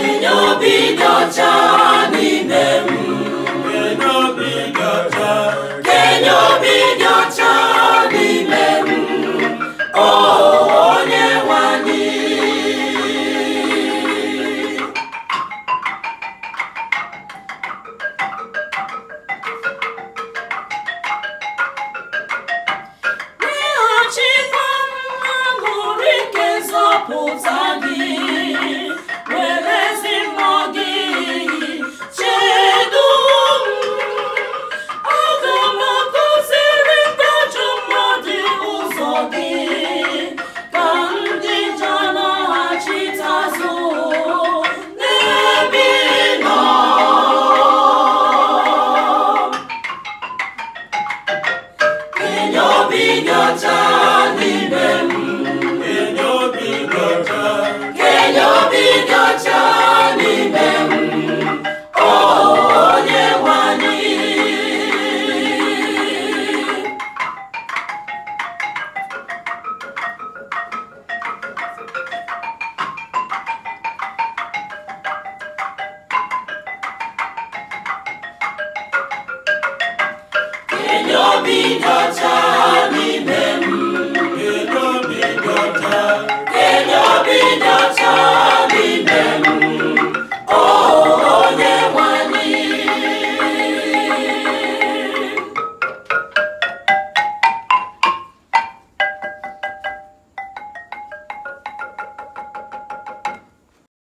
Kenye obi dị ọcha n'ime m. Kenye obi dị ọcha. Kenye obi dị ọcha n'ime m. O onye nwe anyị. Weghachikwa m aṅụrị nke nzọpụta gị, were ezi mmụọ gị chedo m. Aga m akụziri ndị ajọ mmadụ ụzọ gị, ka ndị njọ lọghachite azụ n'ebe ị nọ. Kenye obi dị ọcha n'ime m. Kenye obi dị ọcha. Kenye obi dị ọcha n'ime m. O onye nwe anyị. Kenye obi dị ọcha